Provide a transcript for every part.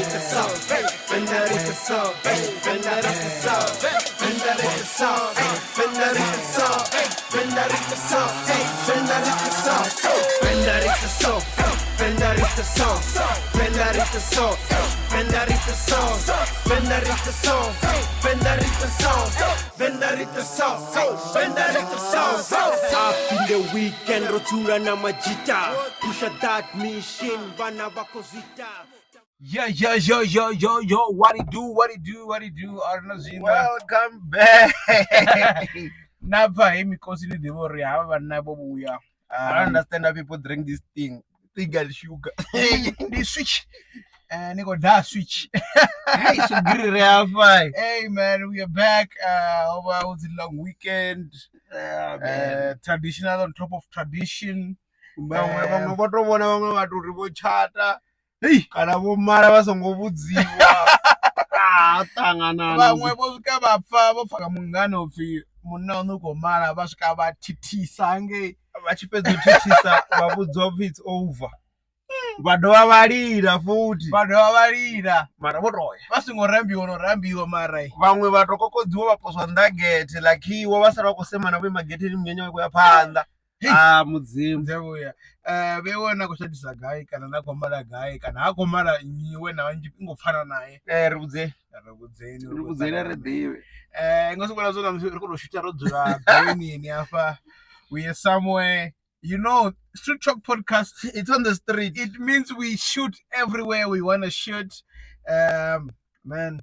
ri ita so, Venḓa ri ita so, Venḓa ri ita so, Venḓa ri ita so, Venḓa ri ita so, Venḓa ri ita so, Venḓa ri ita so, Venḓa ri ita so, Venḓa ri ita so, Venḓa ri ita so, Venḓa ri ita so, Venḓa ri ita so, Venḓa ri ita so, Venḓa ri ita so, Venḓa ri ita so. Up in the weekend ro dzula na majita, pusha that machine vhana vha khou zwi ita. Yo, yo, yo, yo, yo, yo, what it do, what it do, what it do, a ri na zwiṅwe. Welcome back. Na bva he mikosi ni ḓivha uri havha vhanna vho vhuya. I don't understand how people drink this thing. Thing and sugar. Ndi switch. Ni khou daha switch. Hey, sugiri re hafha. Hey man, we are back. Over was a long weekend. Yeah, man. Traditional on top of tradition. Vhaṅwe vhaṅwe vho to vhona vhaṅwe vhathu uri vho tshata Hey, kana vho mala vha songo vhudziwa. Ah, ṱanganana. Vhaṅwe vho swika vha pfa vho pfa nga mungana upfi munna waṋu u khou mala, vha swika vha thithisa ngei. Vha tshi fhedza u thithisa vha vhudziwa upfi it's over. Vha dovha vha lila futhi. Vha dovha vha lila. Mara vho toya. Vha songo rambiwa no rambiwa mara. Vhaṅwe vha to kokodziwa vha poswa nnḓa gethe ḽa khiwa vha sala vha khou semana vho ima getheni munyanya wa khou ya phanḓa. Hey. Ah, Mudzimu. Nze vhuya. Vhe wena khou shatisa gai kana na khou mala gai kana ha khou mala nnyi we na vhanzhi ngo pfana naye. Ri vhudze. Ri vhudzeni. Ri vhudzeni ri ḓivhe. Ngo sikula zwo na ri khou tou shutha ro dzula goinini hafha. We are somewhere. You know, Street Talk Podcast, It's on the street. it means we shoot everywhere we want to shoot. Man,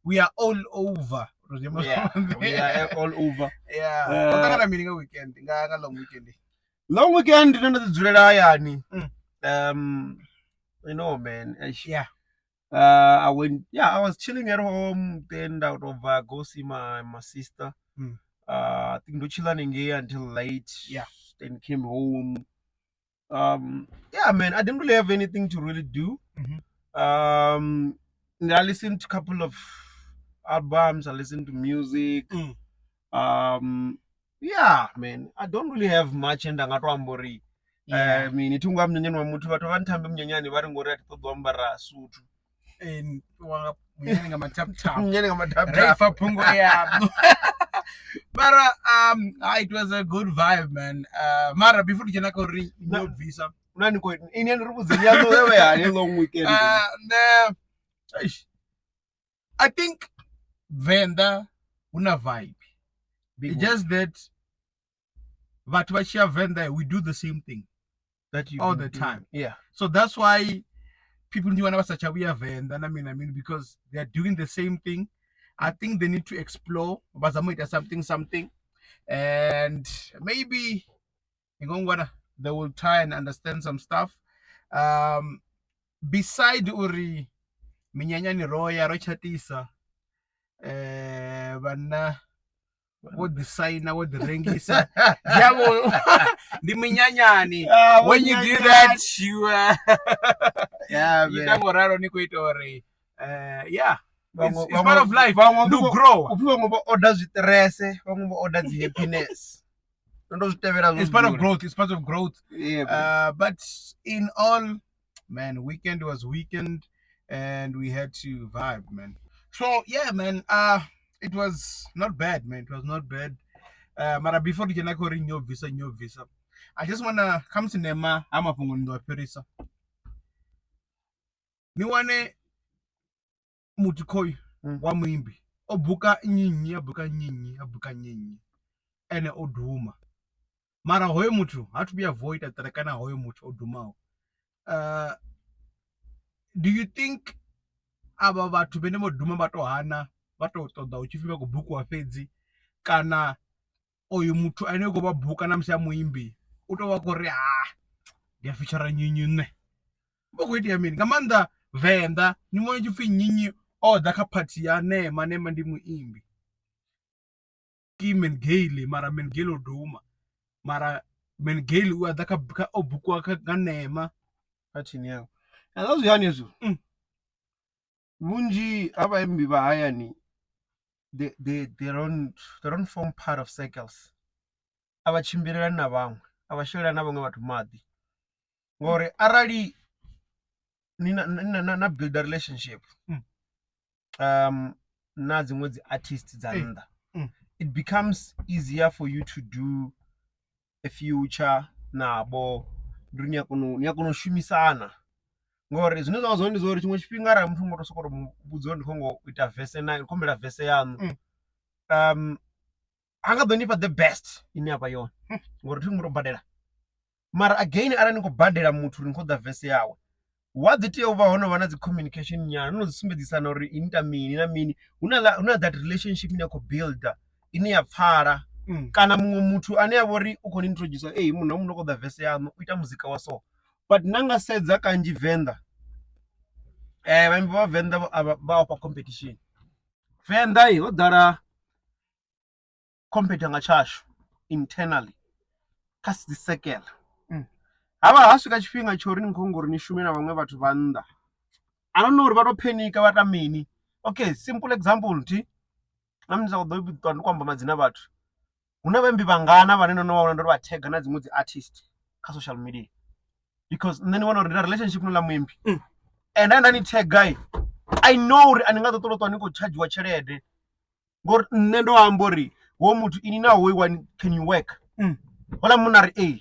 we are all over. Yeah, we are all over. Yeah. O ṱangana mini nga weekend, nga long weekend? Long weekend ndo ḓi dzulela hayani. Mm. You know, man. Eish. Yeah. I went, yeah, I was chilling at home. Then out of go see my sister. Mm. I think ndo chilla hanengei until late. Yeah. Then came home. Yeah, man, I didn't really have anything to really do. Mhm. And I listened to a couple of albums. I listened to music. Mm. Yeah, man, I don't really have much and nga to amba uri Yeah. mini thi unga munyanyani wa muthu vhathu vha nthambe munyanyani vha ri ngori a thi ṱoḓi u ambara suthu And wanga munyanyani nga matap tap. munyanyani nga matap Ray fa phungo ya. Mara it was a good vibe, man. Mara before ndi dzhena kha uri Na- nyo bvisa. na ni khou ini ri vhudzeni yaṋu wewe hani long weekend. Ne, eish. I think Venḓa hu na vibe. Big It's one. just that vhathu vha tshi ya Venḓa, we do the same thing that you all do the do. time. Yeah. So that's why people ndi wana vha sa tsha vhuya Venḓa na mini na mini, because they are doing the same thing. I think they need to explore, vha zama u ita something, something, and maybe ngongwana they will try and understand some stuff. Beside uri minyanyani roya ro tshatisa, vhanna vho ḓi saina, vho ḓi rengisa. Yavho ndi minyanyani. Ah, When you do that, you Yeah, you man. ita ngoralo ni khou ita uri yeah, Vhaṅwe- it's part of life. vhaṅwe Ndi u vho- grow. upfi vhaṅwe vho order zwiṱirese, vhaṅwe vho order dzi happiness. Ndo zwi tevhela zwo It's part of dzula. growth. It's part of growth. Yeah, man. But in all, man, weekend was weekend, and we had to vibe, man. So yeah, man. It was not bad, man. It was not bad. Mara before the dzhena kha uri nyo bvisa, nyo bvisa, I just wanna come to nema ha mafhungo ndo a fhirisa. Ni wane muthu khoyu Mm. wa muimbi o buka nnyi nnyi, a buka nnyi nnyi, a buka nnyi nnyi, ene o duma. Mara hoyo muthu ha thu vhuya vo ita ṱiraka na hoyo muthu o dumaho. Do you think avha vhathu vhene vho duma vha to hana, vha to ṱoḓa hu tshi pfi vha khou bukiwa fhedzi, kana oyu muthu ane u khou vha buka na musi a muimbi u to vha khou ri ha ndi a feature nnyi nṋe? Vha khou itea mini? Nga maanḓa Venḓa ni vhona tshi pfi nnyi o ḓa kha phathi ya Nema, Nema ndi muimbi. Ki Mengele, mara Mengele o duma, mara Mengele u a ḓa kha o bukiwa kha nga Nema. Phathini yawe. Na zwi hani hezwo? Mm. Vhunzhi ha vhaimbi vha hayani they don't form part of circles. A vha tshimbilelani na vhaṅwe, a vha shelelani na vhaṅwe vhathu maḓi. Ngori arali ni na builder relationship na dziṅwe dzi artist dza nnḓa it becomes easier for you to do a future navho ndi uri ni a kona u ni a kona u shumisana ngori zwine zwavha zwone ndi zwa uri tshiṅwe tshifhinga arali muthu ngo to sokou to mu vhudza uri ndi khou ngo ita verse na khou humbela verse yaṋu ha nga ḓo nifha the best ine yavha yone ngori thi ngo to badela mara again arali ni khou badela muthu uri ni khou ḓa verse yawe wa ḓi tea u vha ho no vha na dzi communication nyana no no dzi sumbedzisana uri ini ita mini na mini hu na hu na that relationship ine ya khou builder ine ya pfala kana muṅwe muthu ane a vha uri u khou ni introduce ee munna hoyu munna u khou ḓa verse yaṋu u ita muzika wa so but na nga sedza kanzhi venḓa vhaimbi vha venḓa vha ofha competition venḓa ho ḓala compete nga tshashu internally kha dzi sekela havha ha swika tshifhinga tsho uri ni khou ngori ni shume na vhaṅwe vhathu vha nnḓa I don't know uri vha to phenika vha ta mini okay simple example nthihi na musi ḓo ṱwa ndi khou amba madzina a vhathu hu na vhaimbi vhangana vhane no no vha vhona ndo vha tag na dziṅwe dzi artist kha social media because nṋe ndi vhona uri ndi na relationship no ḽa muimbi and nda ni tag I know uri a ni nga ḓo ṱoḓa ṱwa ni khou tshadzhiwa tshelede ngori nṋe ndo amba uri ho muthu ini na hoyu one can you work houḽa munna a ri ee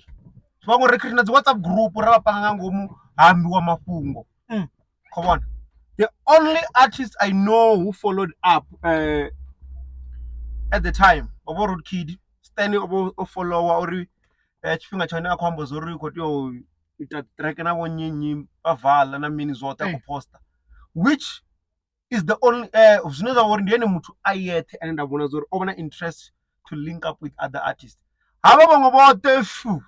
vhaṅwe ri create na dzi whatsapp group ra vha panga nga ngomu ha ambiwa mafhungo kho vhona the only artist I know who followed up at the time ho vha Road Kid Stan o vha o follower uri tshifhinga tsha hone a khou amba zwa uri u khou tea u ita track na vho nnyi nnyi vha vala na mini zwoṱhe a khou poster which is the only zwine zwa vha uri ndi ene muthu a yeṱhe ane nda vhona zwa uri o vha na interest to link up with other artists havha vhaṅwe vhoṱhe fu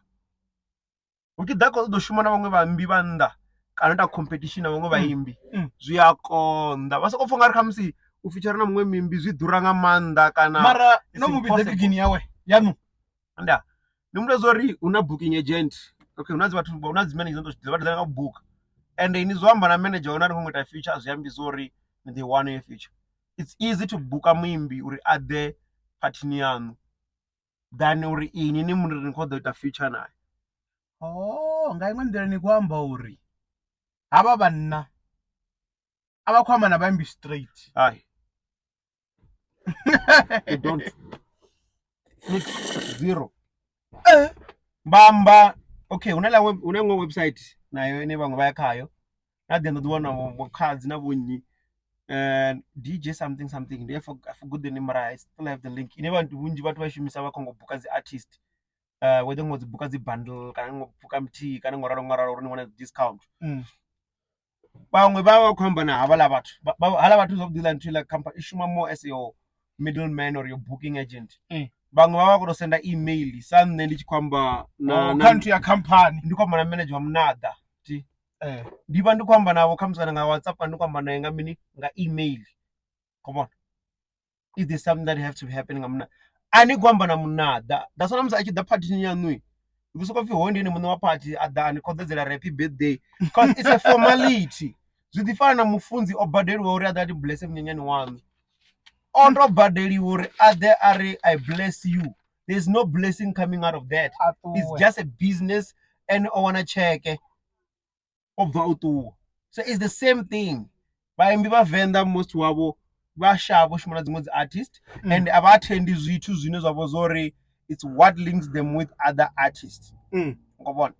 hu tshi ḓa kha u ḓo shuma na vhaṅwe vhaimbi vha nnḓa kana u ita competition na vhaṅwe vhaimbi zwi a konḓa vha soko pfha ungari khamusi u feature na muṅwe muimbi zwi ḓura nga maanḓa kana mara no mu vhidza gigini yawe yanu nda ndi muthu zwa uri hu na booking agent okay hu na dzi vhathu hu na dzi manager dzine vha ḓa nga buka and ini zwo amba na manager hone ari khou ita future zwi ambi zwa uri ni ḓo i wana iyo future it's easy to buka muimbi uri a ḓe phathini yaṋu than uri ini ni muri ni khou ḓo ita future naye. Oh, nga iṅwe nḓila ni khou amba uri havha vhanna a vha khou amba na vhaimbi straight. Hai. They don't. Nix zero. Vha amba okay hu na ḽa hu na iṅwe website nayo ine vhaṅwe vha ya khayo na ḓi ḓi wana vho khadzi na vho nnyi DJ something something ndi I forgot the name mara I still have the link ine vhathu vhunzhi vhathu vha i shumisa vha khou ngo buka dzi artist whether ngo dzi buka dzi bundle kana ngo buka muthihi kana ngo ralo ngo ralo uri ni wane discount. Vhaṅwe vha vha vha khou amba na havhaḽa vhathu haḽa vhathu zwavhuḓi heiḽa nthu heiḽa khamphani i shuma more as your middle man or your booking agent. Vhaṅwe vha vha khou tou senda email sa nṋe ndi tshi khou amba na kha nthu ya khamphani ndi khou amba na manager wa Munada thi ndi vha ndi khou amba navho khamusi kana nga WhatsApp kana ndi khou amba naye nga mini nga email khou vhona. Is there something that have to happen nga munna a ni khou amba na munnaḓa that's why na musi a tshi ḓa phathini yaṋu hu sokou pfhi hoyu ndi ene muṋe wa phathi a ḓa a ni khoḓedzela uri happy birthday cause it's a formality zwi ḓi fana na mufunzi o badeliwa uri a ḓe a ni bless munyanyani waṋu o to badeliwa uri a ḓe a ri I bless you there is no blessing coming out of that it's just a business and o wana tsheke o bva o ṱuwa so it's the same thing vhaimbi vha venḓa most wavho vha shavha u shuma na dziṅwe dzi artist and a vha athendi zwithu zwine zwa vha zwori it's what links them with other artists ngo vhona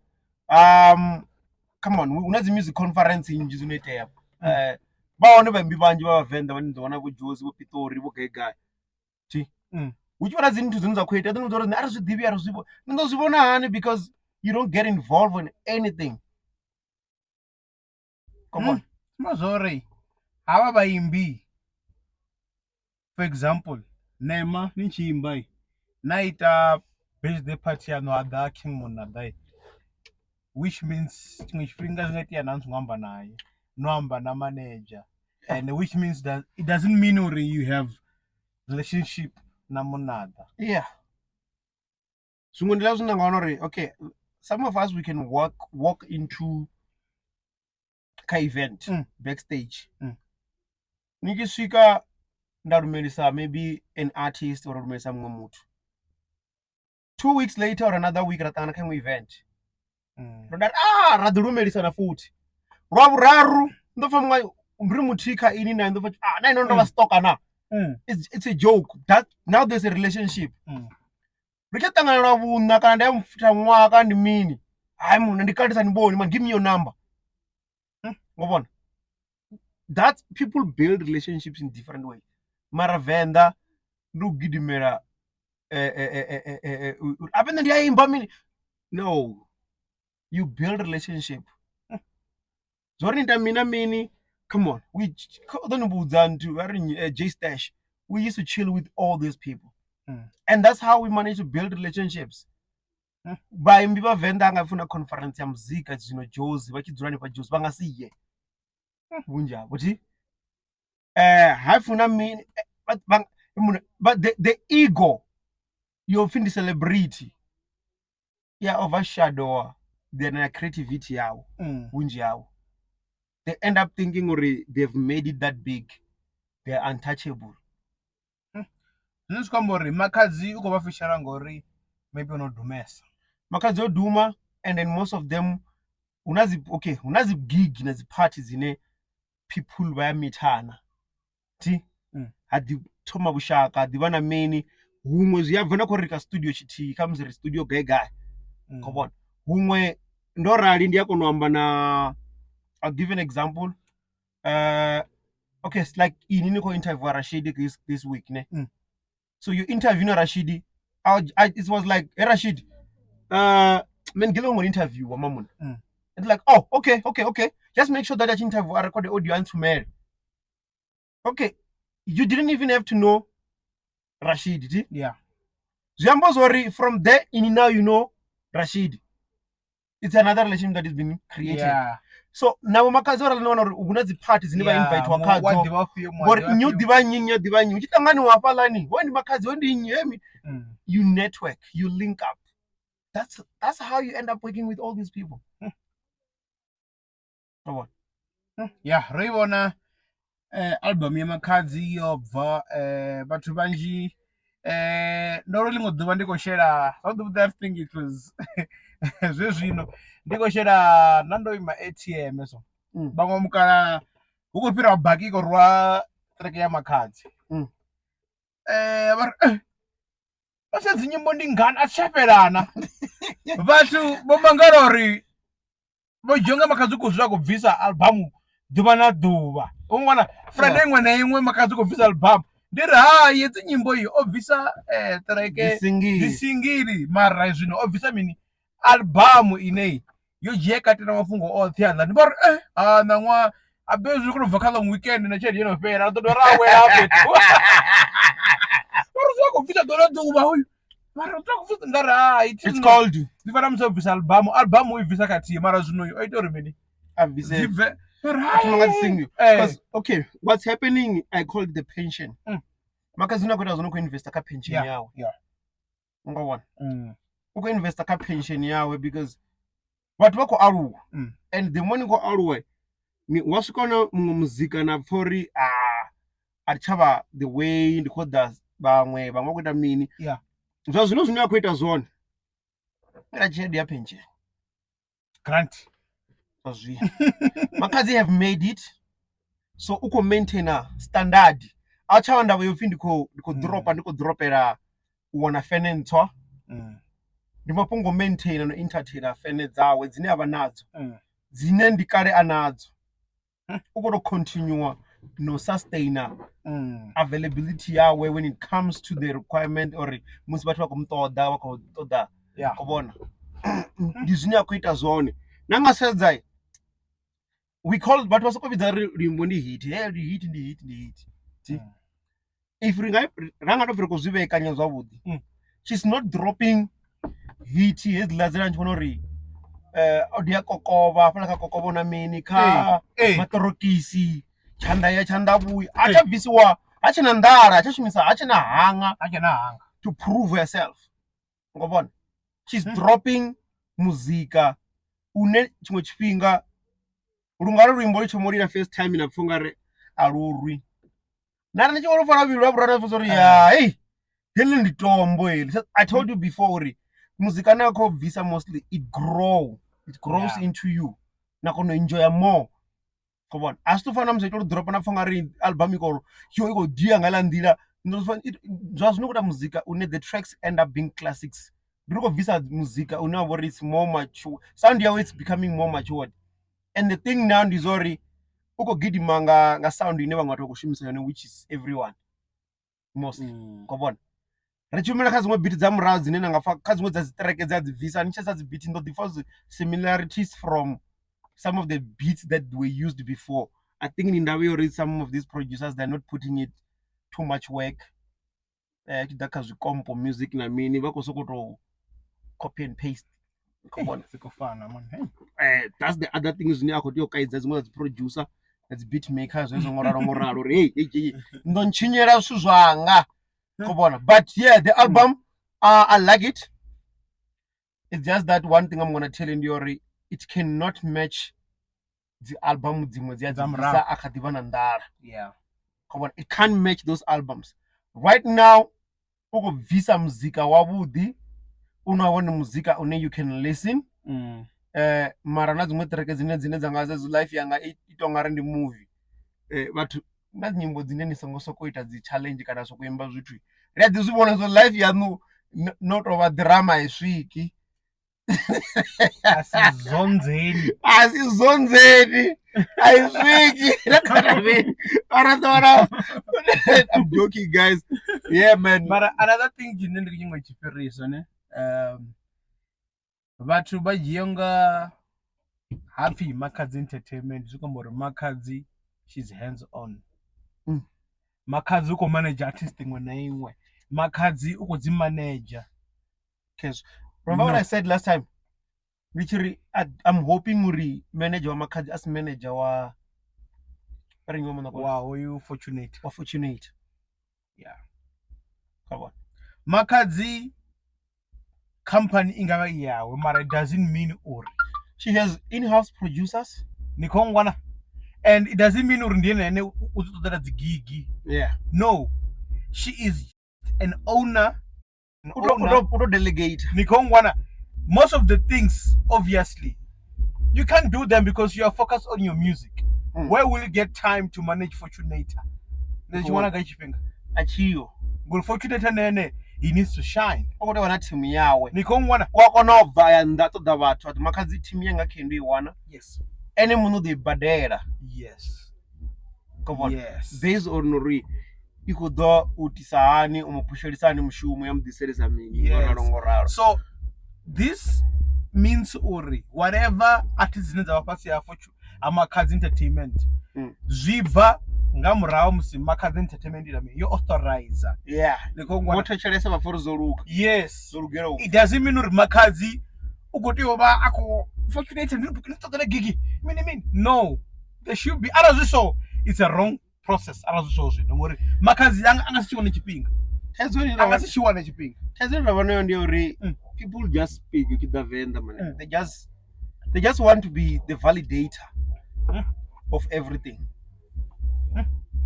come on hu na dzi music conference nnzhi dzino itea vha hone vhaimbi vhanzhi vha vhavenḓa vhane ni ḓo wana vho Jozi vho Pitori vho gai gai thi hu tshi vha na dzi nthu dzine dza khou itea ḓo uri nṋe a ri zwi ḓivhi a ri zwi ni ḓo zwi vhona hani because you don't get involved in anything come on Zwino zwo uri havha vhaimbi for example Nema ni tshi imba na ita birthday party yaṋu ha ḓa King Monada which means tshiṅwe tshifhinga zwi nga itea na ni songo amba naye no amba na manager and which means that it doesn't mean uri you have relationship na Monada. Yeah zwiṅwe ndi ḽa zwine nga wana uri okay some of us we can walk into kha event backstage ni tshi swika nda lumelisa maybe an artist or lumelisa muṅwe muthu 2 weeks later or another week ra ṱangana kha iṅwe event ndo nda ri ah ra ḓi lumelisana futhi. Lwa vhuraru ndo pfa muṅwe ndi ri muthihi kha ini na ndo pfa ah na ino ndo vha stoka na. It's a joke that now there's a relationship. Ri tshi ṱangana lwa vhuṋa kana ndi ya mufutha ṅwaha kana ndi mini. Hayi munna ndi kale sa ni vhoni man give me your number. Ngo vhona? That people build relationships in different ways. Mara Venḓa ndi u gidimela ape nṋe ndi a imba mini. No. You build relationship. Zwo ri ita mini na mini come on. We ḓo ni vhudza nthu vha ri J Stash. We used to chill with all these people. And that's how we managed to build relationships. Vhaimbi vha Venḓa nga funa conference ya muzika zwino Jozi vha tshi dzula hanefha Jozi vha nga si ye. Vhunzhi havho thi. Ha funa mini vha the ego yo pfi ndi celebrity ya overshadow then creativity yavho vhunzhi havho. They end up thinking uri they've made it that big. They are untouchable. Zwine zwi khou amba uri Makhadzi u khou vha fishela ngori maybe ono dumesa. Makhadzi o duma and then most of them hu na dzi okay hu na dzi gig na dzi party dzine people vha ya mithana thi ha ḓi thoma vhushaka ha ḓivha na mini huṅwe zwi a bva na khou ri kha studio tshithihi kha musi ri studio gai gai kho vhona huṅwe ndo rali ndi a kona u amba na I'll give an example okay it's like ini ni khou interview Rashidi this week ne so you interview na Rashidi it was like hey Rashid man get on interview wa mamuna it's like oh okay okay okay just make sure that that interview I record the audio and to okay you didn't even have to know Rashid did Yeah. Zwi amba zwori from there in now you know Rashid. It's another relationship that is being created. Yeah. So navho Makhadzi arali na wana uri hu na dzi party dzine vha Yeah, invite muṅwe khadzo wa ḓivha ufhio, muṅwe wa ngori ḓivha nnyi u ufhio. ḓivha nnyi nnyi a ḓivha nnyi hu tshi ṱanganiwa hafhaḽani ho ndi Makhadzi ho ndi nnyi he you network you link up that's how you end up working with all these people. Wa vhona? Ya ro i vhona album ya Makhadzi yo bva vhathu vhanzhi ndo ri ḽiṅwe ḓuvha ndi khou shela zwavhuḓi vhuḓi I think it was zwezwino ndi khou shela nda ndo ima ATM so vhaṅwe mukalaha hu khou fhira baki i khou rwa ṱireke ya Makhadzi vha ri vha dzi nyimbo ndi ngana a thi tsha fhelana vhathu vho mangala uri vho dzhia unga Makhadzi u khou dzula a khou bvisa album ḓuvha na ḓuvha u ṅwana Friday iṅwe na iṅwe Makhadzi u khou bvisa album ndi ri hai hedzi nyimbo iyi o bvisa ṱereke Dzi dzi singili mara zwino o bvisa mini album ine yo dzhia katela mafhungo oṱhe aḽa ndi vha ri ha ṋaṅwaha abe zwi khou bva kha long weekend na tshelede yo no fhela ri ḓo dovha ra awela fhethu uri zwi khou bvisa ḓuvha na ḓuvha hoyu mara u khou bvisa nda ri hai It's called ndi fana musi o bvisa album album u i bvisa khathihi mara zwino o ita uri mini a bvise dzi bve thoma nga dzi single Eh. because okay what's happening I call it the pension. Makhadzi une a khou ita zwone u khou investa kha pension yawe. Unga vhona u khou investa kha pension yawe because vhathu vha khou aluwa and the more ni khou aluwa wa swika hune muṅwe muzika na pfha uri a thi tsha vha the way ndi khou ḓa vhaṅwe vhaṅwe vha khou ita mini. Zwa zwino zwine a khou ita zwone nga tshelede ya pension grant zwa zwino Makhadzi have made it so u khou maintainer standard a tsha vha ndavha yo pfhi ndi khou ndi khou ḓoropa ndi khou ḓoropela u wana fene ntswa ndi mafhungo maintainer no entertainer fene dzawe dzine avha nadzo dzine ndi kale a nadzo u khou tou continue no sustainer availability yawe when it comes to the requirement or musi vhathu vha khou mu ṱoḓa vha khou ṱoḓa khou vhona ndi zwine a khou ita zwone na nga sedza we call vhathu vha soko vhidza ri luimbo ndi hit he ndi hit ndi hit ndi hit if ri nga ra nga to pfhi ri khou zwi vhekanya zwavhuḓi she's not dropping hit hedziḽa dzine tshi vhona uri ndi ya kokovha hafhaḽa kha kokovha na mini kha maṱorokisi tshanḓa ya tshanḓa vhuya a tsha bvisiwa ha tshe na nḓala ha tsha shumisa ha tshe na hanga ha tshe na hanga to prove herself ngo vhona she's dropping muzika une tshiṅwe tshifhinga lungalo luimbo lu thoma u lila first time na pfha ungari a lurwi na ri ni tshi vho lu pfa lwa vhuvhili lwa vhuraru na pfha uri ya hei heḽi ndi tombo heḽi I told you before uri muzika ane a khou bvisa mostly it grow it grows into you na kona u enjoya more. Khou vhona a zwi to fana na musi a tshi to ḓoropa na pfha ungari album i khou yo i khou dia nga heiḽa nḓila zwa zwino khou ita muzika une the tracks end up being classics ndi khou bvisa muzika une wa vha uri it's more mature sound yawe it's becoming more matured and the thing now ndi zwa uri u khou gidima nga sound ine vhaṅwe vhathu vha khou shumisa yone which is everyone mostly khou vhona. Ri tshi humela kha dziṅwe beat dza murahu dzine na nga pfha kha dziṅwe dza dzi track dze a dzi bvisa ni tshi dzi beat ni ḓo ḓi pfha dzi similarities from some of the beats that were used before. I think ndi ndavha ya uri some of these producers they are not putting it too much work zwi tshi ḓa kha zwikompo music na mini vha khou sokou tou copy and paste khou vhona. Zwi khou fana man. That's the other thing zwine a khou tea u kaidza dziṅwe dza dzi producer na dzi beat maker zwezwo ngo ralo ngo ralo uri hey hey hey ni ḓo ntshinyela zwithu zwanga khou vhona. But yeah the album I like it. It's just that one thing I'm gonna tell you ndi uri it cannot match dzi album dziṅwe dzi a dzi bvisa a kha ḓi vha na nḓala. Yeah. Khou vhona it can't match those albums. Right now u khou bvisa muzika wavhuḓi une wa vha uri muzika une you can listen mara na dziṅwe ṱireke dzine dzine dza nga life yanga i tou nga ri ndi movie vhathu na nyimbo dzine ni songo sokou ita dzi challenge kana soko imba zwithu ri a ḓi zwi vhona zwa life yaṋu no tou vha ḓirama a i swiki. A si zonzeni. A si zonzeni a i swiki na kana mini mara ḓo I'm joking guys yeah man. Mara another thing tshine ndi tshiṅwe tshifhiriso ne vhathu vha dzhia unga hapfi Makhadzi Entertainment zwi khou amba uri Makhadzi she's hands on. Makhadzi u khou manage artist iṅwe na iṅwe, Makhadzi u khou dzi manager. Khezwo remember what I said last time ndi tshi ri I'm hoping uri manager wa Makhadzi a si manager wa ri nnyi wa hoyu Fortunate wa Fortunate yeah. Kha vhona Makhadzi company i ngavha i yawe mara it doesn't mean uri she has in-house producers ni khou ngwana and it doesn't mean uri ndi ene ane u ṱoḓela dzi gigi yeah no she is an owner u to delegate ni khou ngwana most of the things obviously you can't do them because you are focused on your music. Where will you get time to manage Fortunator? Ndi tshi wana gai tshifhinga a tshiyo ngori Fortunator nene he needs to shine. U khou tea u vha na thimu yawe ni khou ngwana u a kona u bva ya nnḓa a ṱoḓa vhathu a ri Makhadzi thimu yanga khe ndo i wana yes ene muṋe u ḓo i badela yes khou vhona yes based on uri i khou ḓo u itisa hani u mu phushelisa hani mushumo ya mu ḓiselisa mini ngo ralo ngo ralo so this means uri whatever artist dzine dza vha fhasi ha ha Makhadzi Entertainment zwi bva nga murahu musi Makhadzi Entertainment ila mini yo authorizer yeah ni khou ngwana vho thetshelesa vha pfa uri zwo luga yes zwo lugela u it doesn't mean uri Makhadzi u khou tea u vha a khou fortunate ndi ṱoḓele gigi mini mini no there should be arali zwi so it's a wrong process arali zwi so zwino ngori Makhadzi anga anga si tshi wane tshifhinga thaidzo ine anga si tshi wane tshifhinga thaidzo ine nda vha nayo ndi ya uri people just speak ke ḓa venḓa man they just want to be the validator of everything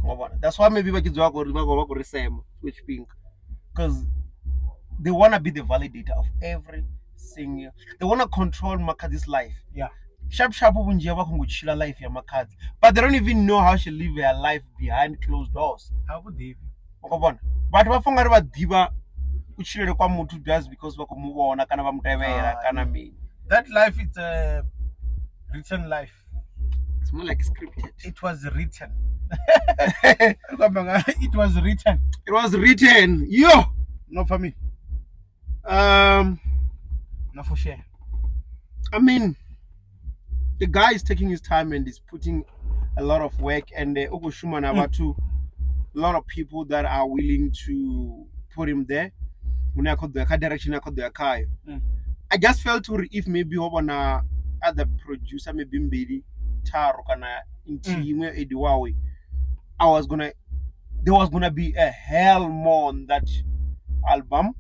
wa vhona that's why maybe vha tshi dzula vha khou ri sema tshiṅwe tshifhinga because they wanna be the validator of every single they wanna control Makhadzi's life yeah sharp sharp vhunzhi havho vha khou tshila life ya Makhadzi but they don't even know how she live her life behind closed doors a vhu ḓivhi u khou vhona vhathu vha funga ri vha ḓivha kutshilele kwa muthu just because vha khou mu vhona kana vha mu tevhela kana mini that life is a written life it's more like scripted it was written it was written it was written yo no for me no for sure I mean the guy is taking his time and is putting a lot of work and u khou shuma na vhathu a lot of people that are willing to put him there hune a khou ḓo ya kha direction a khou ḓo ya khayo I just felt uri if maybe ho vhona other producer maybe mbili tharu kana nthihi iṅwe yo ediwaho I was gonna there was gonna be a hell more on that album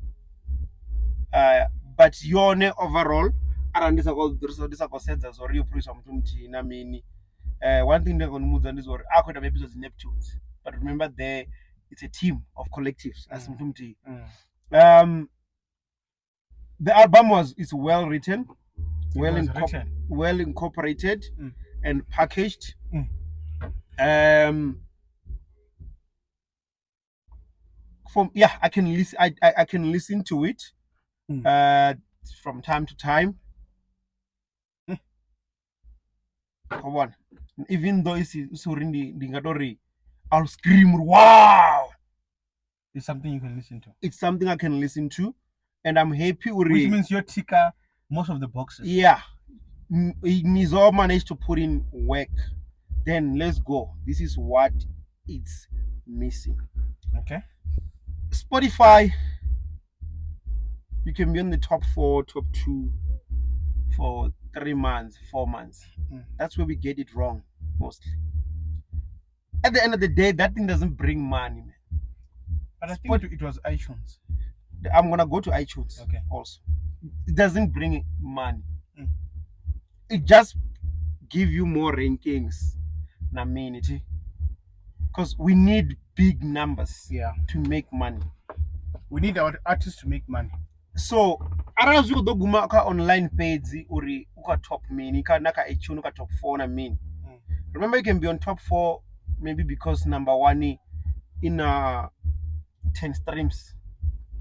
but yone overall arali ndi sa khou ndi sa khou sedza zwa uri yo producer muthu muthihi na mini one thing ndi nga kona u muvhudza ndi zwa uri a khou ita maybe zwa dzi Neptunes but remember there it's a team of collectives a si muthu muthihi the album was is well written well was written. well incorporated and packaged. From yeah, I can listen. I can listen to it from time to time. Come on, even though it's uri ndi nga tori I'll scream wow. It's something you can listen to. It's something I can listen to, and I'm happy uri Which means your ticker most of the boxes. Yeah. Mizo managed to put in work. Then let's go. This is what it's missing. Okay. Spotify, you can be on the top 4, top 2 for 3 months, 4 months. That's where we get it wrong mostly. At the end of the day, that thing doesn't bring money, man. But I think it was iTunes. I'm going to go to iTunes Okay. also. It doesn't bring money. It just give you more rankings. Na minute. Because we need big numbers to make money. We need our artists to make money. So, arali zwi khou ḓo guma kha online fhedzi uri u kha top mini, kha na kha iTunes u kha top 4 na mini. Remember, you can be on top 4 maybe because number 1 in 10 streams,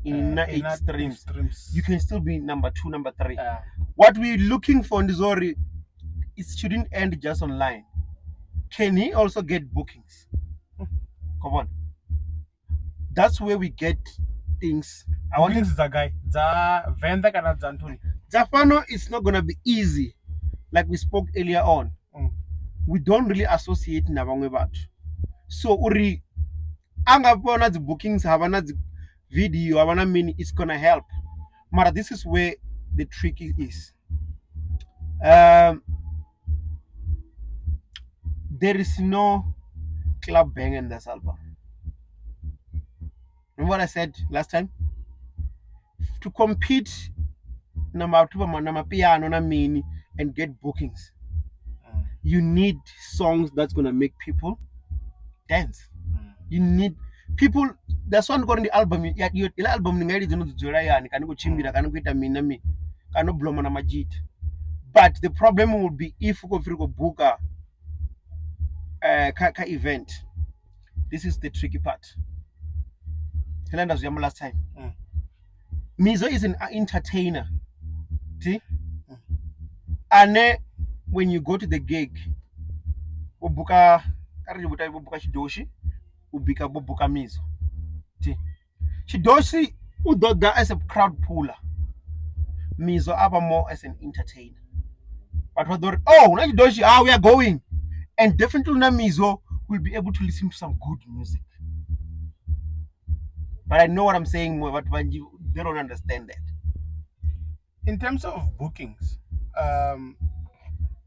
in 8 streams. Streams. You can still be number 2, number 3. What we're looking for in Zori, it shouldn't end just online. Can he also get bookings? Come on. That's where we get things. I want Bookings dza guy, dza Venda kana dza Anthony. Zafano, it's not going to be easy, like we spoke earlier on. We don't really associate na vhaṅwe vhathu. So uri anga vhona dzi bookings, hava na dzi video, hava na mini, it's going to help. Mara this is where the trick is. There is no club banger in this album. Remember what I said last time? To compete na piano na mini and get bookings, you need songs that's going to make people dance. You need people. That's one got in the album. Ya, yo, ila album ni ngaili dzino dzola yani, kana kuchimbira, kana kuita mina mi, kana bloma na majit. But the problem will be if you go free book a ka event. This is the tricky part. Helena was last time. Mizo is an entertainer. See? And when you go to the gig, we book a Shidoshi, we book a Mizo. See? Shidoshi u do that as a crowd puller. Mizo aba more as an entertainer. But what do, oh, na Shidoshi, we are going. And definitely na Mizo will be able to listen to some good music. But I know what I'm saying, but they don't understand that. In terms of bookings,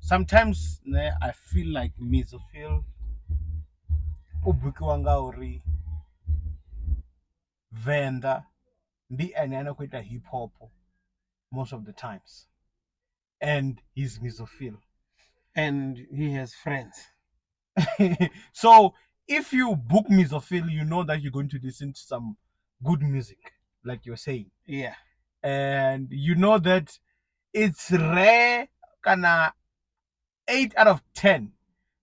sometimes I feel like Mizo feel u bookiwa nga uri Venda ndi ene ane khou ita hip hop most of the times, and he's Mizo Phyll and he has friends. So if you book Mizo Phyll, you know that you're going to listen to some good music, like you're saying. Yeah. And you know that it's rare, kind of 8 out of 10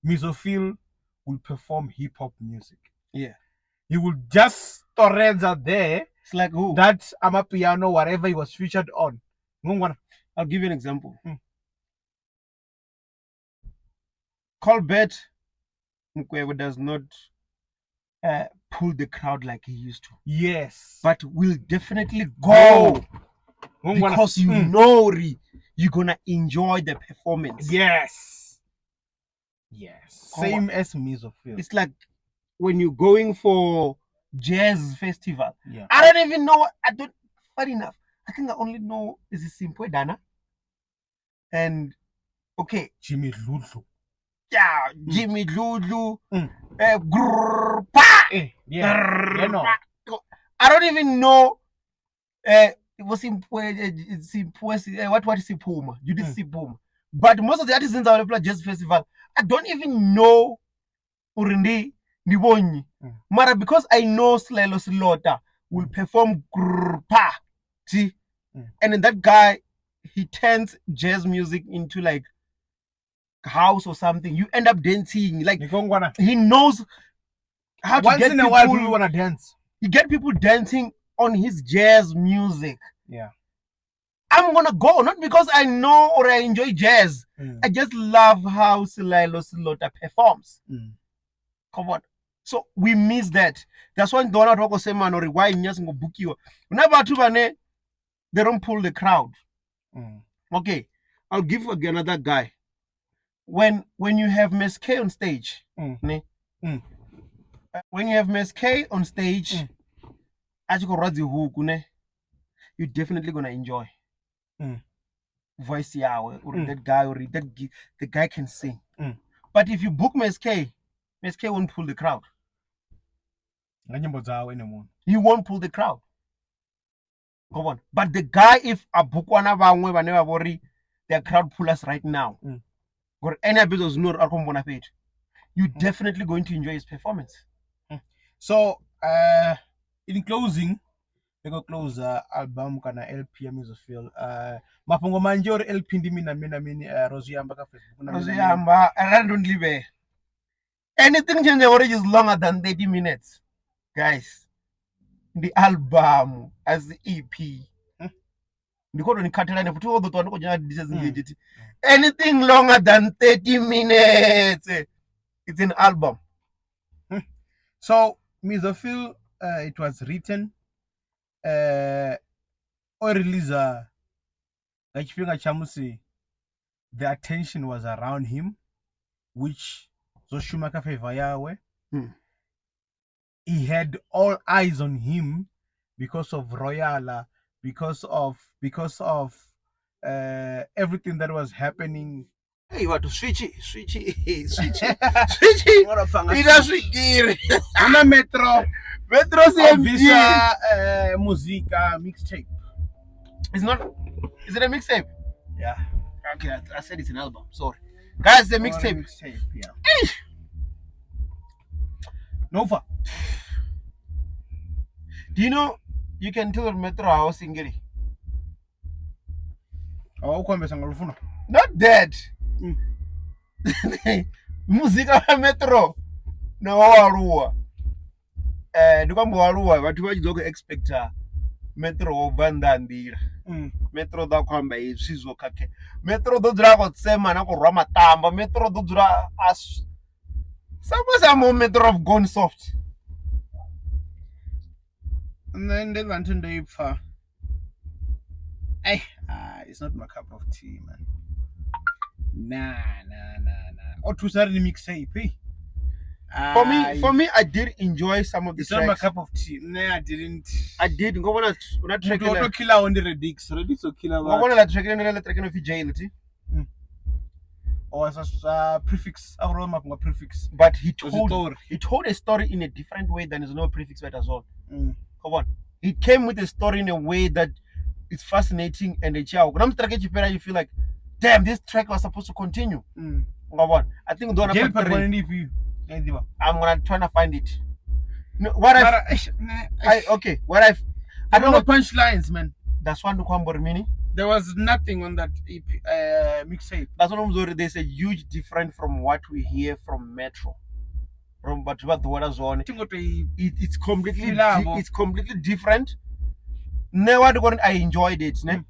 Mizo Phyll will perform hip hop music. Yeah. He will just torrenza there. It's like who? That Amapiano, whatever he was featured on. Ngongwana. I'll give you an example. Colbert Mukwevho does not pull the crowd like he used to. Yes. But will definitely go. Ngongwana. Because you know you're going to enjoy the performance. Yes. Yes. Come Same on. as Mizo Phyll. It's like when you're going for jazz festival. Yeah. I don't even know. I don't. Funny enough, I think I only know is it Simphiwe Dana and okay, Jimmy Dludlu. Yeah, Jimmy Dludlu. Grrr, pa! Yeah. Grrr, Yeah, no. pa. I don't even know. It was Simphiwe, Simphiwe, what is Siphuma? You did Siphuma. But most of the artists in the Jazz Festival, I don't even know Urindi Ndibonyi. Mara, because I know Slelo Slota will perform grrr, pa, see? And then that guy, he turns jazz music into like house or something, you end up dancing. Like Ni khou he knows how to Once get in a while people, people wanna dance. you get people dancing on his jazz music. Yeah. I'm gonna go, not because I know or I enjoy jazz. I just love how Selaelo Selota performs. Come on. So we miss that. That's why ndo wana vha khou semana uri why nnyi a songo bukiwa. Hu na vhathu vhane they don't pull the crowd. Okay, I'll give another guy. When you have Miss K on stage, ne? When you have Miss K on stage, a tshi khou rwa dzi huku ne, you're definitely gonna enjoy voice yawe or that guy or that the guy can sing. But if you book Miss K, Miss K won't pull the crowd. Nga nyimbo dzawe ene muṋe. He won't pull the crowd. Go on. But the guy, if a bukwa na vhaṅwe vhane vha vhori they are crowd pullers right now, ngori ene a vhidzwa zwino uri a khou mbona fhethu, you definitely going to enjoy his performance. So, in closing, ri khou close album kana LP ya Muzophel. Mafhungo manzhi uri LP ndi mini na mini na mini, ro zwi amba kha Facebook na Ro mini zwi na mini. amba, arali ndo ndi livhea. Anything tshine uri is longer than 30 minutes, guys, ndi album as EP. Ndi khou tou ni khathela henefho, thi u ḓo ṱuwa ndi khou dzhena details nzhi thi. Anything longer than 30 minutes, it's an album. So Muzophel, it was written, o release nga tshifhinga tsha musi the attention was around him, which zwo shuma kha favor yawe. He had all eyes on him because of Royala, because of everything that was happening. Hey, vhathu switch switch switch switch ita swigiri. Huna Metro Metro CMG bvisa muzika mixtape. It's not, is it a mixtape? Yeah. Okay, I said it's an album. Sorry. Guys, the mixtape. Mixtape, yeah. Nova. Do you know you can tell Metro how singeri? Oh, ukhombe nga lufuno. Not that. Muzika wa Metro na wa aluwa. Ndi kwamba wa aluwa vhathu vha tshi ḓo khou expecta Metro wo bva nnḓa ha nḓila. Metro ḓo khou amba hezwi zwo khakhe. Metro ḓo dzula a khou tsema na khou rwa matamba. Metro ḓo dzula a some Metro have gone soft. Nṋe ndi ḽa nthu ndo i pfha. It's not my cup of tea, man. Nah. O thusa ri mixtape. For me, I did enjoy some of the It's not my tracks. cup of tea. Nah, I didn't. I did. Ngo vhona una track Muthu o to killaho ndi Redix. Redix o killa Ngo vhathu. vhona la track ine la track ino pfi Jail thi. Or sa prefix. A ro mafhungo a prefix. But he Zwa told zwiṱori. he told a story in a different way than his no prefix but as well. Come on. He came with a story in a way that is fascinating and a child. When I'm track tshifhela you feel like, damn, this track was supposed to continue. Ngo vhona. I think ndo Jail part wana 1 ndi ifhio? Ndi ḓivha. I'm gonna try to find it. No, what Mara, I okay, what I I don't don't know know. punchlines, man. That's one khou amba uri mini. There was nothing on that EP, mixtape. That's what I'm saying. There's a huge difference from what we hear from Metro. From vhathu vha ḓowela zwone. Thi ngo to i It's completely Filabo. it's completely different. Nṋe wa ndi khou ri I enjoyed it, ne?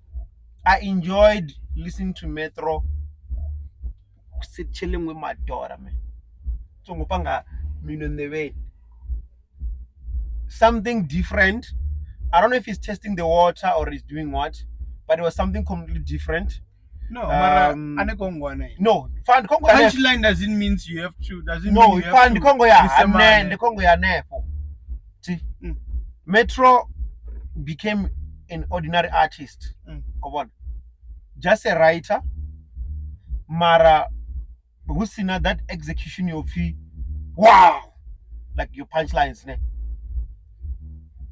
I enjoyed listening to Metro sit chilling with my daughter, man. Tsongo panga mino nḓevheni. Something different. I don't know if he's testing the water or he's doing what, but it was something completely different. No, mara ane kongwana. No, fund Congo ya Punchline doesn't mean you have to doesn't No, mean you have fund to Congo ya listen, ndi Congo ya hanefho. See? Metro became an ordinary artist. Come on. Just a writer. Mara hu sina that execution yo pfi wow, like your punchlines, ne?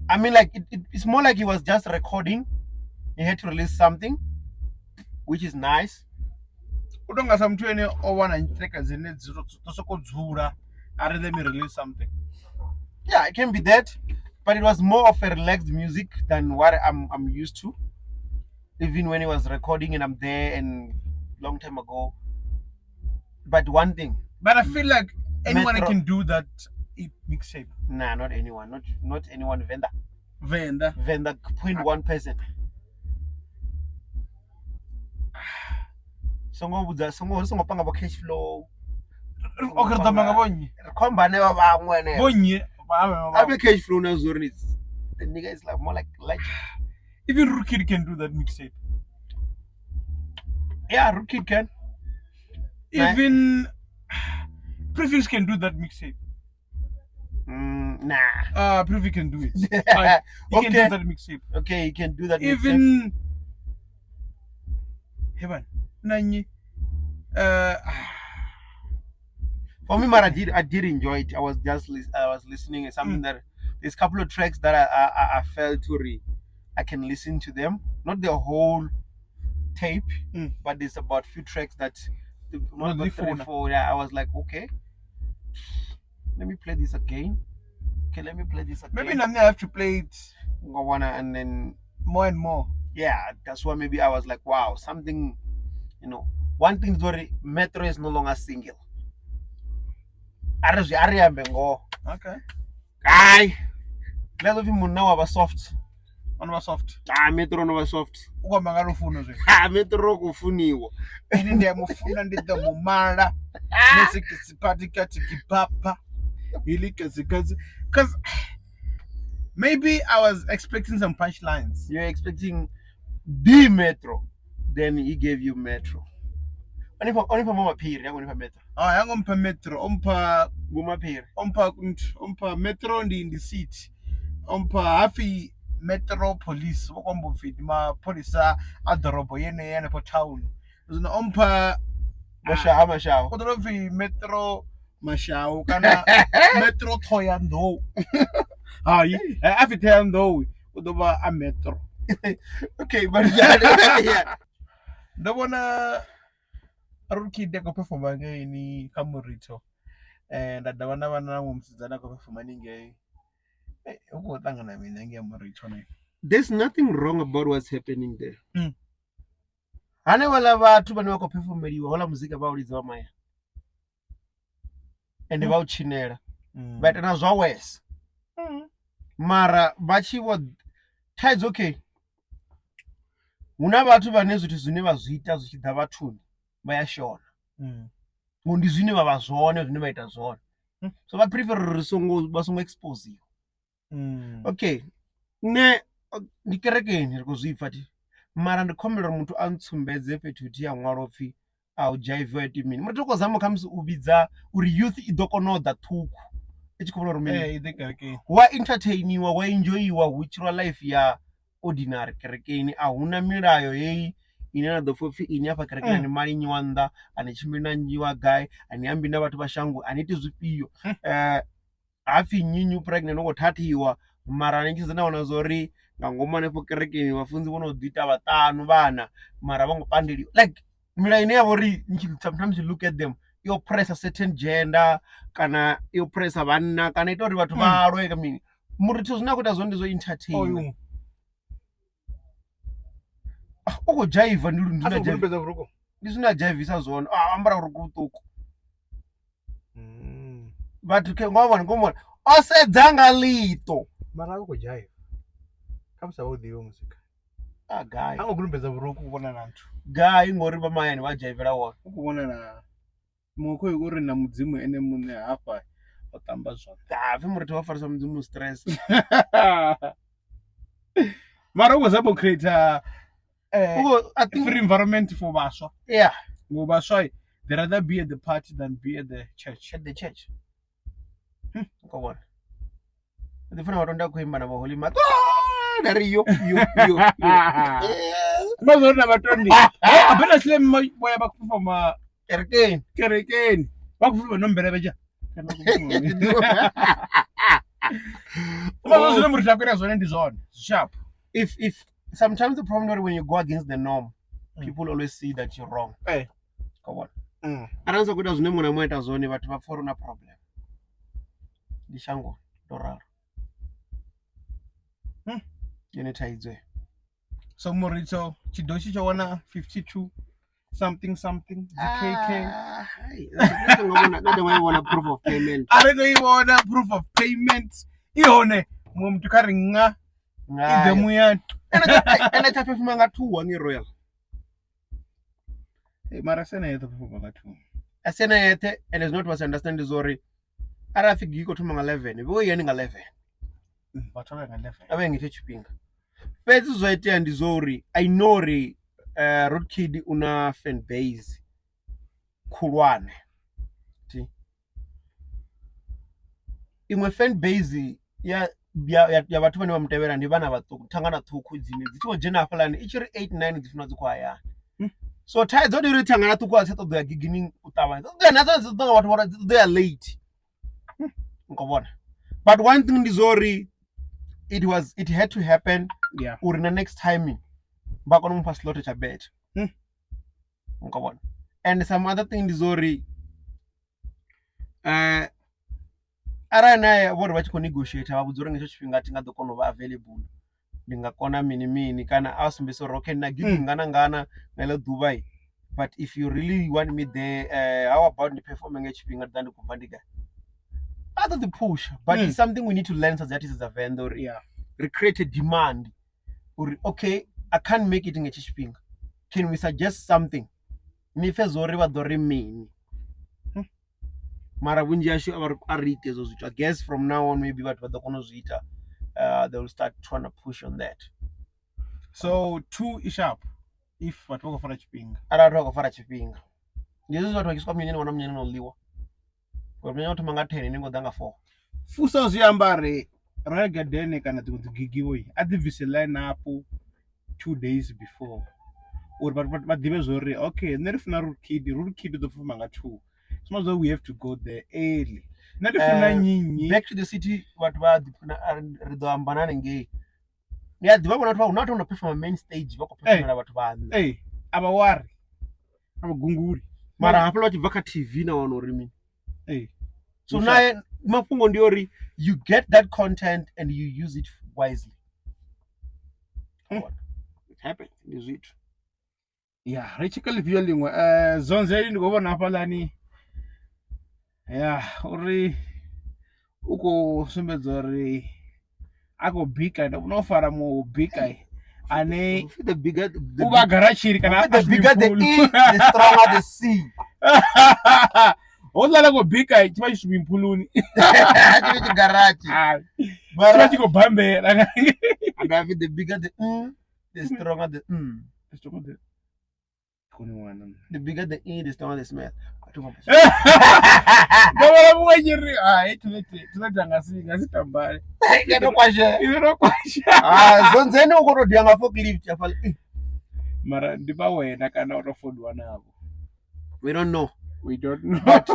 I mean, like it's more like he was just recording. He had to release something, which is nice. U tonga sa muthu ene o wana track dzine dzi to soko dzula a ri let me release something. Yeah, it can be that, but it was more of a relaxed music than what I'm used to. Even when he was recording and I'm there and long time ago. But one thing, But I feel like anyone Metro- can do that mixtape. Nah, not anyone. Not anyone. Venda. Venda. Venda point one person. Songo vhudza songo songo panga vho cash flow. Okay, ri ḓo amba nga vhonnyi. Ri khou amba hanevha vhaṅwe hanevha. Vhonnyi. A vhe cash flow na zwo uri the nigga is like more like legend. Even Rookie can do that mixtape. Yeah, Rookie can. Even Prefix can do that mixtape. Nah. Prefix can do it. Like, he can Okay. do that mixtape. Okay, you can do that. Mixtape. Even Heaven. Nanyi. For me, man, I did enjoy it. I was just I was listening to something that there's a couple of tracks that I felt to re I can listen to them, not the whole tape, but there's about few tracks that the, No, about the three, phone. four. Yeah, I was like, okay, let me play this again. Okay, let me play this again. Maybe Namni I have to play it Ngwana, and then more and more. yeah, that's why maybe I was like, wow, something, you know. One thing is very Metro is no longer single. A ri zwi a ri ambe ngoho. Okay. Hayi. Glad upfi munna wa vha soft. Ono vha soft. Ah, Metro no vha soft. U khou amba nga lufuno zwe. Ah, Metro ku funiwa. Ini ndi a mufuna ndi ḓo mu mala. Nesi kati kipapa. Ili kasi kasi. Cause maybe I was expecting some punchlines. You're expecting the Metro, then he gave you Metro. Only for Mama Phiri, only for Metro. Ah, yango mpha Metro, ompha Mama Phiri. ompha ompha Metro ndi in the city. Ompha hafi Metro Police vho kwamba upfi ndi mapholisa a ḓorobo yeneyi hanefho town. Zwino ompha Mashaha Mashaha. u ḓo pfi Metro Mashau kana Metro Thohoyandou. Hai, a pfi Thohoyandou u ḓo vha a Metro. Okay, but yeah, yeah. Ndo vhona Rookie a khou performa ngeini kha Muritho nda dovha nda vha na muṅwe musidzana a khou performa haningei. Hu khou ṱangana mini hangei ha Muritho ne. There's nothing wrong about what's happening there. Hanevhaḽa vhathu vhane vha khou performeliwa houḽa muzika vha u lidza vha mahayani. Ende vha u tshinela. Vha ita na zwa worse. Mara vha tshi vho thaidzo okay. Hu na vhathu vhane zwithu zwine vha zwi ita zwi tshi ḓa vhathuni vha ya shona. Ngori ndi zwine vha vha zwone zwine vha ita zwone. So vha prefer uri songo vha songo exposiwa. Okay, nṋe ndi kerekeni ri khou zwi pfha thi mara ndi khombela uri muthu a ntsumbedze fhethu huthihi ya ṅwalwa upfhi a u dzhaiviwa iti mini. Muthu u khou zama khamusi u vhidza uri youth i ḓo kona u ḓa ṱhukhu i tshi khou vhona uri mini. I ḓe kerekeni. Wa entertainiwa wa enjoyiwa hu tshilwa life ya ordinary kerekeni a huna milayo heyi ine na ḓo pfha upfhi ini hafha kerekeni a ni mali nnyi wa nnḓa a ni tshimbili na nnyi wa gai a ni ambi na vhathu vha shango a ni iti zwifhio. Hapfi nnyi nnyi u pregnant u khou thathiwa mara ni tshi sedza na wana zwa uri nga ngomu hanefho kerekeni vhafunzi vho no ḓi ita vhaṱanu vhana mara a vho ngo pandeliwa like milayo ine ya vha uri sometimes you look at them i oppressa certain gender kana i oppressa vhanna kana ita uri vhathu vha lwe mini. Muritho zwine a khou ita zwone ndi zwo entertain. Oyu. U khou dzhaiva ndi A songo fhedza vhurukhu. ndi zwine a dzhaivisa zwone a ambara vhurukhu vhuṱuku. Vhathu khe ngo vhona ngo vhona o sedza nga ḽiṱo. Mara u khou dzhaiva. Kha musi a vha u ḓivhi muzika. Ah gai. A ngo gulumbedza vhurukhu u vhona na nthu. Gai ngori vha mahayani vha dzhaivela wone. U khou vhona na muṅwe khoyu uri na mudzimu ene muṋe hafha o tamba zwanḓa. Ah pfi muritho wa farisa mudzimu stress. Mara u khou zama u create I think free environment for vhaswa. Yeah. Ngo vhaswa they rather be at the party than be at the church. At the church. Ngo vhona. Ndi funa vhathu nda khou imba na vho Holy Mother. Nda ri yo yo yo. Na zwone na vhatondi. A bela sile vho ya vha khou performa Kerekeni. kerekeni. Vha khou performa nombele vheja. Mazwo zwine muthu a khou ita zwone ndi zwone. Sharp. If sometimes the problem is when you go against the norm, people always see that you're wrong. Go on. Arali sa khou ita zwine muṅwe na muṅwe a ita zwone vhathu vha pfha uri na problem. Ndi shango ndo ralo. Yone thaidzo. So Muritho tshidoshi tsho wana 52 Something something dzi KK. Ah, hai, nṋe thi ngo vhona- nṋe thi ngo i vhona proof of payment. A ri ngo i vhona proof of payment i hone muṅwe muthu kha ri nga i ḓe Ngayo. muyani. Ene tsha performa nga 2 hangei Royal. Eh, mara sena yeṱhe performa nga 2. A sena yeṱhe and it's not was understand is uri arali pfi gig i khou thoma nga 11 vho yeni nga 11. Vhathu vha nga 11. A vha ye nga hetsho tshifhinga. Fhedzi zwa itea ndi zwo uri I know uri Road Kid u na fan base khulwane. Thi. Iṅwe fan base ya ya ya vhathu vhane vha mu tevhela ndi vhana vhaṱuku thangana ṱhukhu dzine dzi tshi khou dzhena hafhaḽani i tshi ri 8 9 dzi funa dzi khou hayani. So thaidzo ndi uri thangana ṱhukhu a dzi tsha ṱoḓa u ya gigini u ṱavhanya dzi ṱoḓa nadzo dzi ṱoḓa nga vhathu vho dzi ṱoḓa ya late. U khou vhona but one thing ndi zwo uri it was it had to happen Yeah. uri na next time vha kone u mufha slot tsha better. U khou vhona and some other thing ndi zwo uri arali naye vho ri vha tshi khou negotiate vha vhudza uri nga hetsho tshifhinga thi nga ḓo kona u vha available ndi nga kona mini mini kana a sumbedzisa uri okay na gig ngana ngana nga heḽo ḓuvha but if you really want me there how about ndi perform nga tshifhinga ndi ḓa ndi khou bva ndi gai vha ḓo ḓi phusha but it's something we need to learn sa dzi artist dza Venḓa uri Yeah. ri create a demand uri okay I can't make it nga hetshi tshifhinga can we suggest something ni pfhe zwo uri vha ḓo ri mini mara vhunzhi hashu a vha a ri iti hezwo zwithu I guess from now on maybe vhathu vha ḓo kona u zwi ita they will start trying to push on that. So 2 i sharp if vhathu vha khou fara tshifhinga. Arali vhathu vha khou fara tshifhinga ndi hezwi vhathu vha tshi swika munyanyani wana munyanya no ḽiwa ngori munyanya u thoma nga 10 ni khou ḓa nga 4. Fusa zwi amba ri Royal Garden kana dziṅwe dzi gigi vho a ḓi bvise line up 2 days before uri vhathu vha ḓivhe zwori okay nṋe ndi funa Rude Kid, Rude Kid u ḓo performa nga 2. Zwino zwa we have to go there early. Nṋe ndi funa nnyi nnyi. Back to the city vhathu vha ḓi funa ri ḓo amba na hanengei. Ni a ḓivha vhona vhathu hu na vhathu vho no performa main stage vha khou performela vhathu vha nnḓa. Ee, a vha wari a vha gunguli. Mara hafhaḽa vha tshi bva kha TV na wana uri mini. Ee. So naye mafhungo ndi uri you get that content and you use it wisely. It happens ndi zwithu. Ya ri tshi kha ḽifhio ḽiṅwe Zonzeli ndi khou vhona hafhaḽani ya uri u khou sumbedza uri a khou bika ende u fara mu bika ane The bigger the u vha garatshini kana the bigger the E, the stronger the C. Houḽa a khou bika tshi vha tshi swimming pooluni Tshi tshi garatshi. Tshi vha tshi khou bambela. And I the bigger the mm, the stronger the mm. The stronger the koni wana nṋe. The bigger the E, the stronger the smell. Ndo vhona muṅwe tshi ri hai toilet toilet anga si nga si tambale. Ine to kwashe. Ine to kwashe. Ah, zonzeni u khou tou dia nga forklift hafhaḽa. Mara ndi vha wena kana u tou fodiwa navho. We don't know. We don't know. But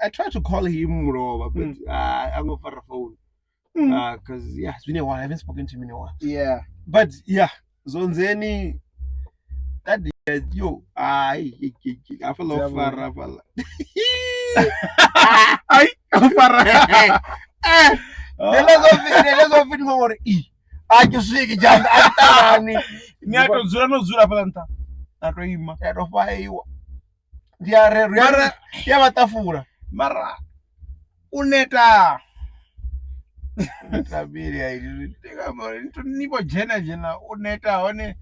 I tried to call him mulovha but a ngo fara phone. Cause yeah, it's been a while. I haven't spoken to him in a while. Yeah. But yeah, Zonzeni that yo ai hafhaḽa o fara hafhaḽa. Ai, o fara. Nṋe zwo pfi ndi ngori i a tshi swiki tshanḓa a tshi ṱangani. Ni a tou dzula no dzula hafhaḽa nṱha. Na tou ima. Ya tou fhaiwa. Ndi a re Mara ya vha ṱafula. Mara u neta. Tabili ai Ndi khou amba uri ni vho dzhena dzhena u neta hone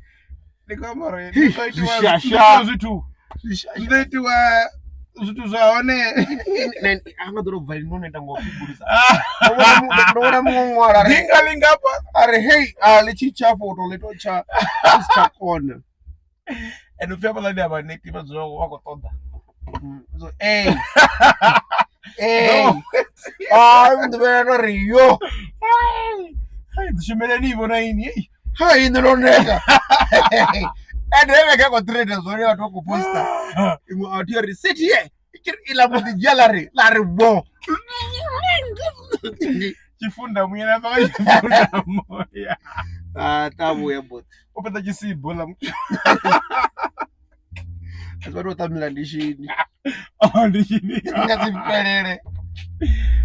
ndi khou amba uri ndi khou itiwa Zwishasha. zwithu zwi ḓo itiwa zwithu zwa hone. A nga ḓo tou bva lini no neta ngo fhigulusa. Ndo vhona muṅwe ṅwala a ri Dinga lingafha. a ri hei a ḽi tshi tsha foto ḽi to tsha ḽi si tsha kona. Ende upfi hafhaḽa a vha neti vha dzula vha khou ṱoḓa. So ee ee ah ndi vhona no ri yo Hai dzi shumeleni vho na ini. Ei. hai nṋe ndo neta. Ende he vhege khou trenda zwone vhathu vha khou posta iṅwe a thi ri sit here i tshi ri iḽa mbo ḓi dzhia ḽa ri ḽa ri vho. Tshifunda muya na paka tshifunda muya. Ah ṱavhuya mboḓi. U fhedza tshisibo ḽa muthu. Asi vhathu vho ṱamela ndishini. Oh, ndi tshini. Nga si fhelele.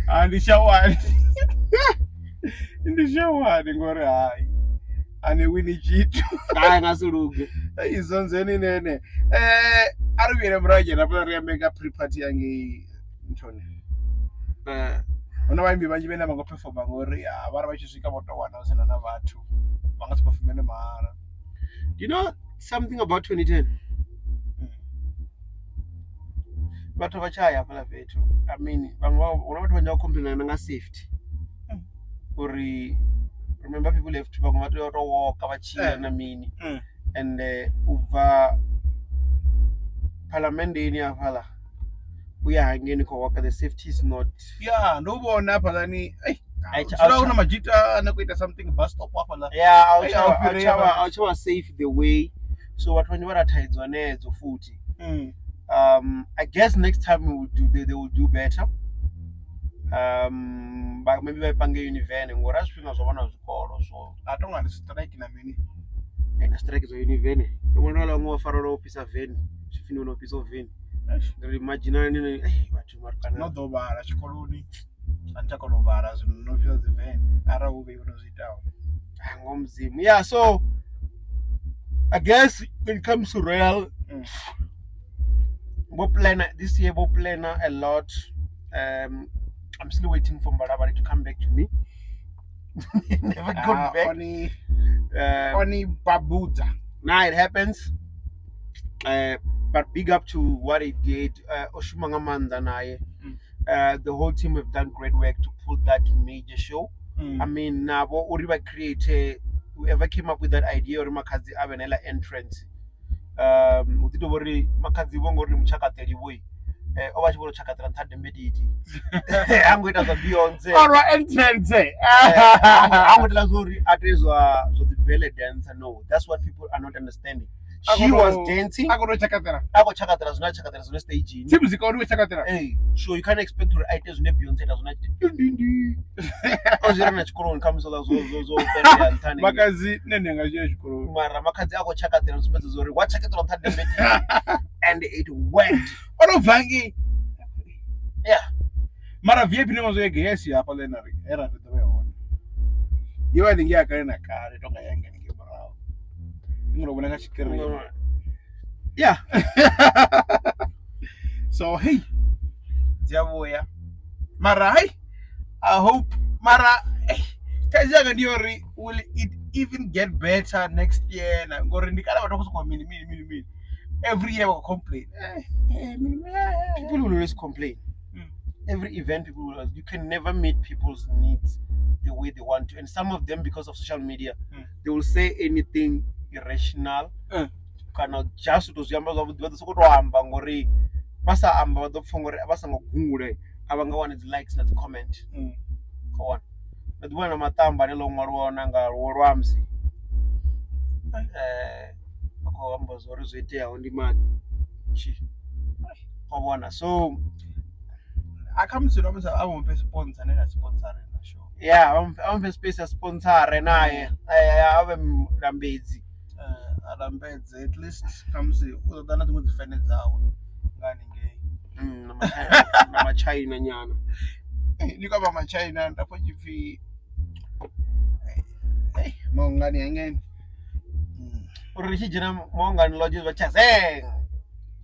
Ah, ndi shawani. Ndi shawani ngori hai. Ani wini tshithu. Hai nga si luge. Izonzeni nene. A ri vhuyele murahu dzhena fhaḽa ri ambe nga pre party ya ngei nthuni. Hu na vhaimbi vhanzhi vhane a vha ngo phefoma ngori vha ri vha tshi swika vho to wana hu sina na vhathu vha nga si phefomele mahala. You know something about 2010? Vhathu vha tsha ya hafhaḽa fhethu. I mean vhaṅwe vha hu na vhathu vhanzhi vha complain nga safety. Uri remember people have to vhaṅwe vha tea u to walk vha tshi ya na mini. And u bva phalamenndeni hafhaḽa uya hangeini khou walk the safety is not. Ya ndo vhona hafhaḽani A tsha- dzula hu na madzhita ane khou ita something bus stop hafhaḽa. Yeah, a Hey, tsha a u fhirei hafhaḽa. a tsha vha safe the way. So vhathu vhanzhi vha na thaidzo hanedzo futhi. I guess next time we will do they will do better. But maybe vha pange Univen ngori a zwifhinga zwo vha na zwikolo so A tonga ndi strike na mini. Na strike zwa Univen. Ndo vhona vhaṅwe vha farelwa u fhisa veni, zwipfi ndi no fhisa veni. Ndi ri imagine ni vhathu mara kana No ḓo vhala tshikoloni a ni tsha kona u vhala zwino no fhisa dzi veni arali hu vhe no zwi itaho. Ah, ngo Mudzimu. Yeah, so I guess when it comes to Royal vho planner this year vho planner a lot. I'm still waiting for Mbalabali to come back to me. Never got back. Oni oni babudza. Now it happens. But big up to what he did. Oshuma nga maanḓa naye. The whole team have done great work to pull that major show. I mean, nabo uri vha create whoever came up with that idea uri Makhadzi a vhe na iḽa entrance. Hu ḓi tovha uri Makhadzi vho ngori ndi mutshakaṱeli vhoi. O vha a tshi vho to tshakaṱela nṱha dembedidi. Ha ngo ita zwa Beyonce. Orwa entrance. Ha ngo itela zwa uri a ite zwa dzi belly dancer. No, that's what people are not understanding. She was dancing. A khou tshakaṱela. A khou tshakaṱela zwine a tshakaṱela zwone stagini. Thi muzika wone u tshakaṱela. Ee, so you can't expect uri a ite zwine Beyonce ita zwone a tshi o zwi ri na tshikoloni khamusi oḽa zwo zwo zwo fhelela nṱhani. Makhadzi nṋe ndi nga dzhia tshikoloni. Mara Makhadzi a khou tshakaṱela u sumbedza uri wa tshakaṱela nṱha dembedidi and it worked. O no bva ngei. Yeah. Mara VIP ndi mazwo yege yes hafha ḽe na ri he ra ri ḓo vha hone. Yo vha ndi ya kale na kale tonga ya ngei ngei murahu. Ndi ngo vhona kha tshikirini. Yeah. So hey, dzi a vhuya. Mara hey, I hope mara hey, thaidzo yanga ndi yori will it even get better next year na ngori ndi kale vhathu vha khou sokou mini mini mini mini every year vha khou complain. Mini, mini, People will always complain. Every event, people will, you can never meet people's needs the way they want to, and some of them, because of social media, they will say anything irrational. Kana just to zwi amba zwavhuḓi vha ḓo sokou tou amba ngori vha sa amba vha ḓo pfha ngori vha songo gungule a vha nga wani dzi likes na dzi comment. Kho wana ndo ḓi vhona na maṱamba ane ḽo ṅwaliwa na nga lwamsi a khou amba zwa uri zwo iteaho ndi matshi kho vhona so A khamusi lwa musi a mufhe sponsor ane na sponsor na show. Yeah, a mufhe space ya sponsor naye a vhe mulambedzi. A lambedze at least khamusi u ḓo ḓa na dziṅwe dzi fene dzawe nga haningei. Na matshaina nyana. Ndi khou amba matshaina nda pfha tshipfi maungani hangeni. Uri ri tshi dzhena maungani lodge zwa tshazeng.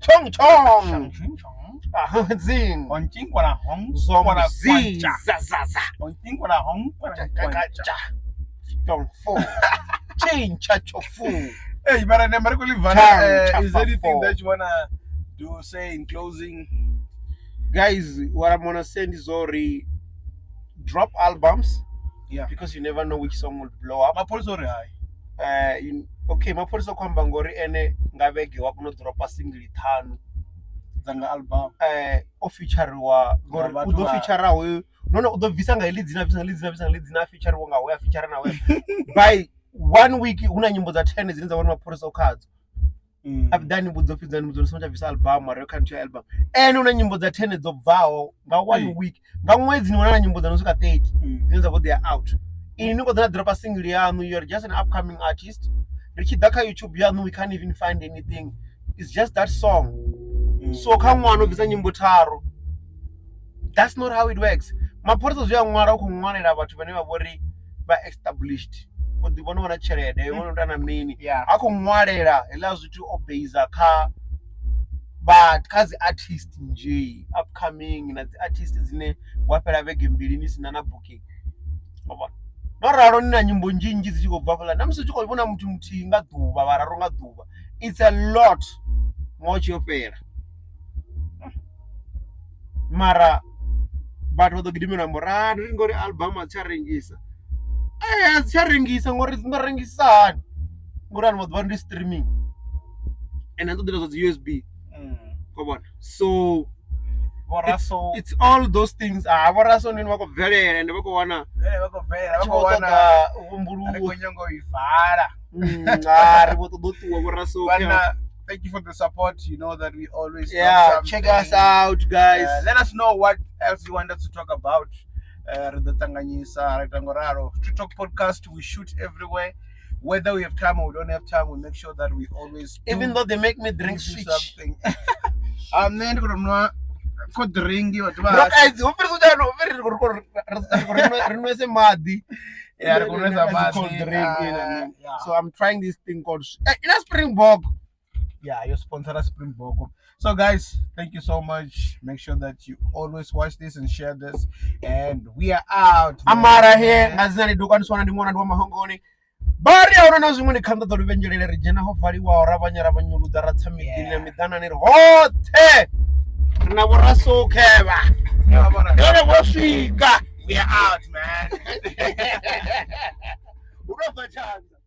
Chong chong. Zing. Zong zi za za za. Cha. Chong fu. Chin cha cho fu. Hey, mara ne mara kulivana. Chang, Is there anything chafa that you wanna do say in closing? Guys, what I'm gonna send is already drop albums. Yeah. Because you never know which song will blow up. Mapholisa uri hai. Okay, mapholisa khou amba ngori ene nga vhege wa kona u dropa single ṱhanu Dza nga album. O featurewa ngori Nga u vhathu ḓo feature hoyo no no u ḓo bvisa nga heḽi dzina bvisa nga heḽi dzina bvisa nga heḽi dzina a feature nga hoyo a feature na hoyo by 1 week hu na nyimbo dza 10 dzine dza vha uri mapholisa o khadzo. A ḓa ni vhudza fhedza ni vhudza uri songo tsha bvisa album mara yo kha nthu ya album ene hu na nyimbo dza 10 dzo bvaho nga 1 week nga ṅwedzi ni wana na nyimbo dza no swika 30 dzine dza vho they are out. Ini ni khou ḓa na dropa single yaṋu, you are just an upcoming artist. Ri tshi ḓa kha YouTube yaṋu we can't even find anything. It's just that song. So kha ṅwana o bvisa nyimbo tharu. That's not how it works. Mapholisa zwi a ṅwala u khou ṅwalela vhathu vhane vha vhori vha established. vho ḓi vhona vha na tshelede vho no ita na mini Yeah. ha khou ṅwalela hezwiḽa zwithu o base kha vha kha dzi artist nzhi upcoming na dzi artist dzine wa fhela vhege mbili ni sina na booking wa vhona no ralo ni na nyimbo nnzhi nnzhi dzi tshi khou bva fhaḽa na musi u tshi khou vhona muthu muthihi nga ḓuvha vhararu nga ḓuvha it's a lot ṅwaha u tshi yo fhela mara vhathu vha ḓo gidimela amba uri ah ndi ngori album a dzi tsha rengisa ee a dzi tsha rengisa ngori dzi ḓo rengisa hani ngori ano maḓuvha ndi streaming and a ṱoḓela zwa dzi U_S_B khou vhona so Vho Raso it's all those things ah vho Raso ndi vha khou bvelela ende vha khou wana eh vha khou bvelela vha tshi khou vho wana ṱoḓa u ri vhumbuluwa khou nyanga u i vala. Ah ri vho ṱoḓa u ṱuwa vho Raso Vhana, thank you for the support. You know that we always drop yeah check us something. out guys Let us know what else you want us to talk about. Ri ḓo ṱanganyisa ra ita ngo ralo. Street Talk podcast, we shoot everywhere. Whether we have time or we don't have time, we make sure that we always do, even though they make me drink do switch something. Nṋe ndi khou tou nwa cold drink vhathu vha no hashu. guys hu fhirisa u hu fhiri ri nwese maḓi Yeah, ri khou nwesa As a cold maḓi. drink, you know what I mean? Yeah. So I'm trying this thing called ina Springbok. Yeah, your sponsor is Springbok. So guys, thank you so much. Make sure that you always watch this and share this. And we are out. man. Amara here nga dzina ḽi dukani swana ndi ṅwana ndi wa mahongoni bari a huna na zwiṅwe ndi khanḓa ḓo luvhengelele ri dzhena ho valiwaho ra vhanya ra vhanyuludza ra tsa miḓini na Yeah. miḓanani ri hoṱhe ri na vhorasokhevha Yeah, vhona. ene vho swika We are out, man. hu tou bva tshanḓa.